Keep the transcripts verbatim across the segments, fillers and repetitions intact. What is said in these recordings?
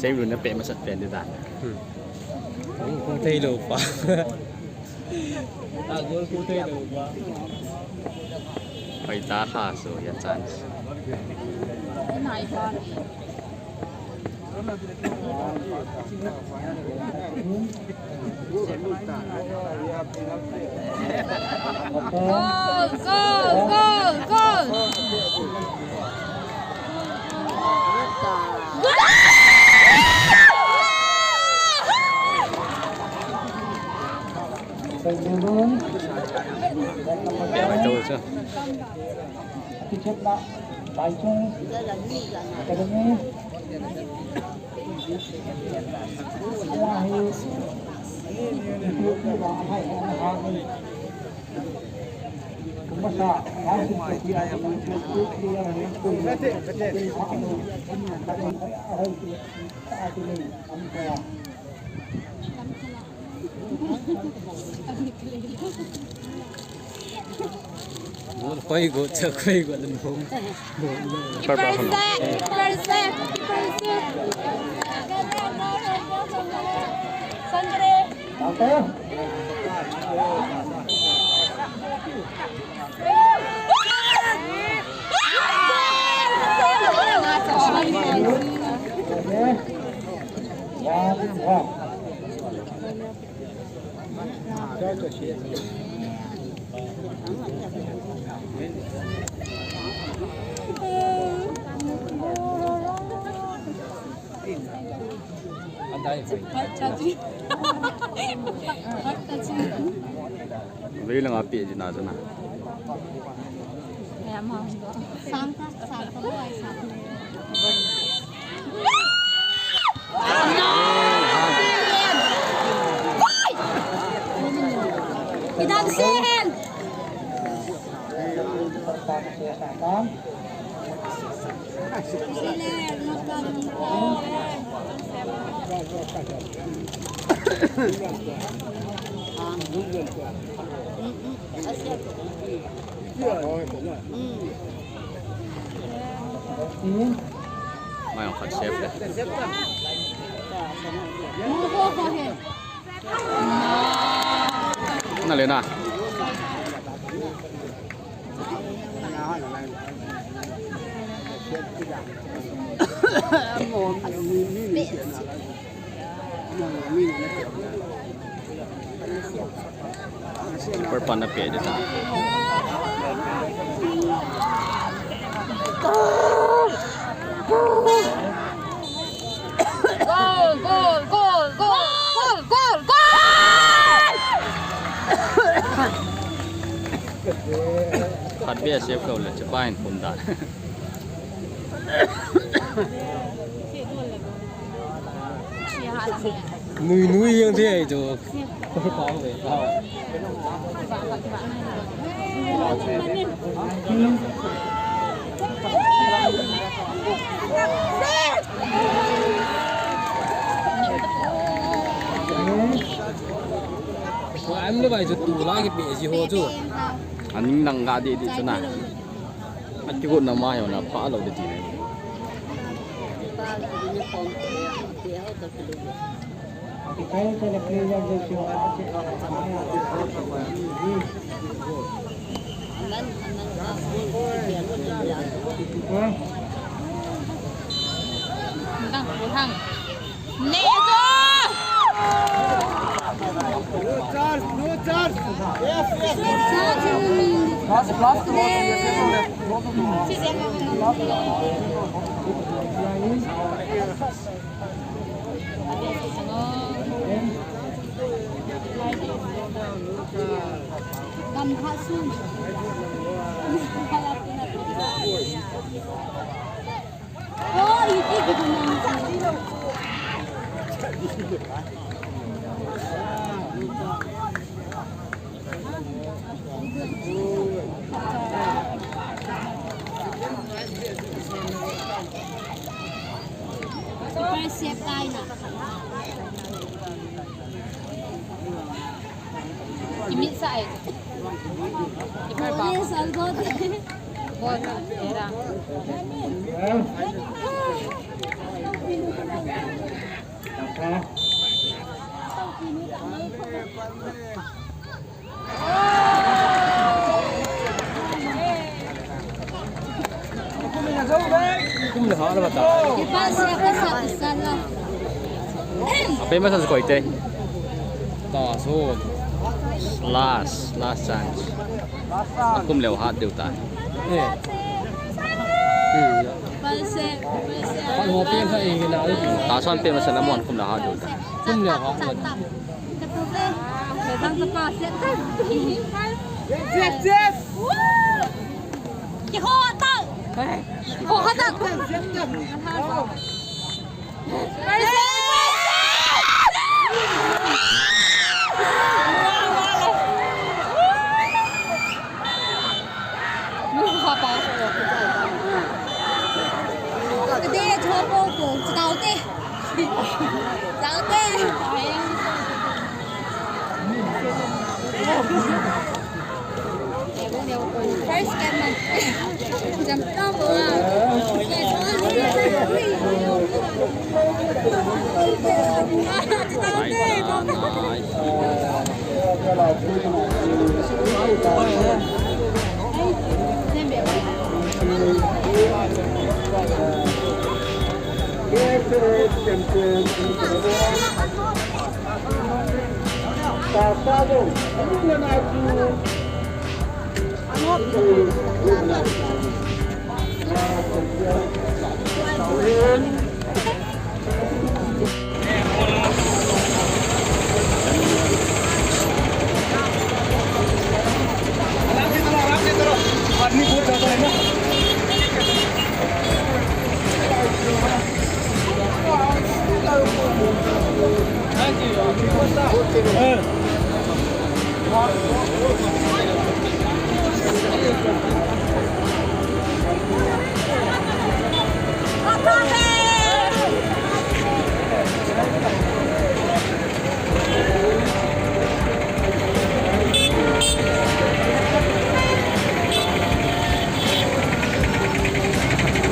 Save lou na pe masat pen de ta. Hmm. Kung, kung thei lou pa. Ta gol kung thei lou pa. Pai ta kha so ya chance. Goal, goal, goal, goal. Koi go, cha koi go, lam bom. Purple. Vei lang a pe ji na jana. Sang ta, sang ta, sang ta. Idang sehen. Mai ong khat save le. Na le na. Super pan na pe de ta. Goal, goal, goal, goal, goal, goal, goal! Khat beh a save lou le, chu pa in pum dan. Nui nui jeng thei chu. Em le bai chu tu la kipe ji ho chu. Aning nang ga di di chu na. Ati go na ma yo na pha lou di di. Mit sa ai. Ipar ba. Bol na, era. Kum le hat le bata. Ape masa koi te. Ta so. Last, last chance. Kum le hat diu ta. Eh. Hmm. Pan ho pe sa e na. Ta son pe masa na mon kum le hat diu ta. Kum le hat le. First camp man. Jam tao bo a. आदमी बहुत ज्यादा है ना।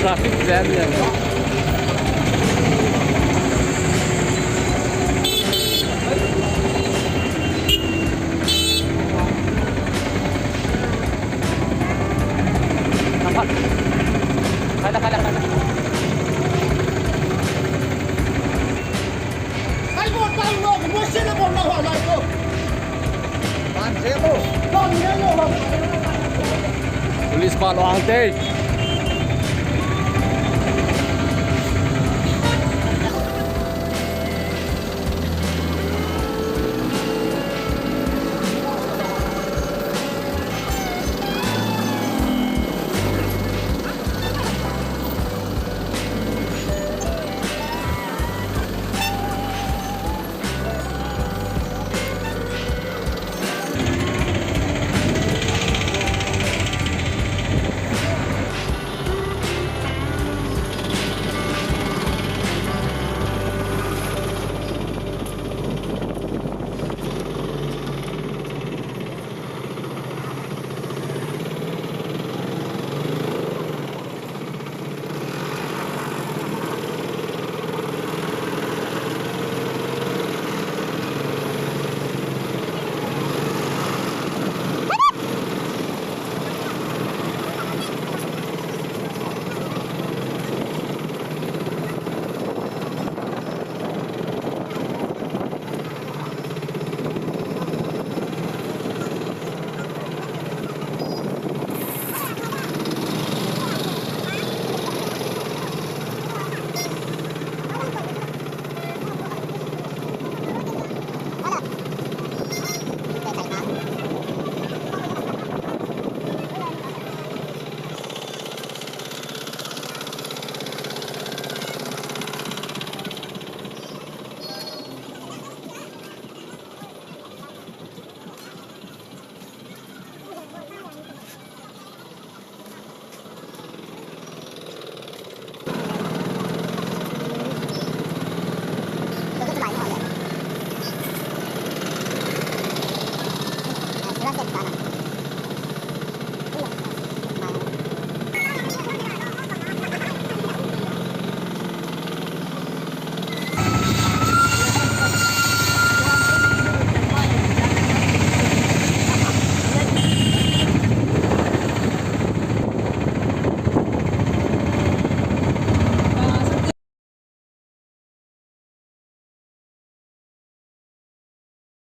Traffic jam ya. Police pa lo ang te.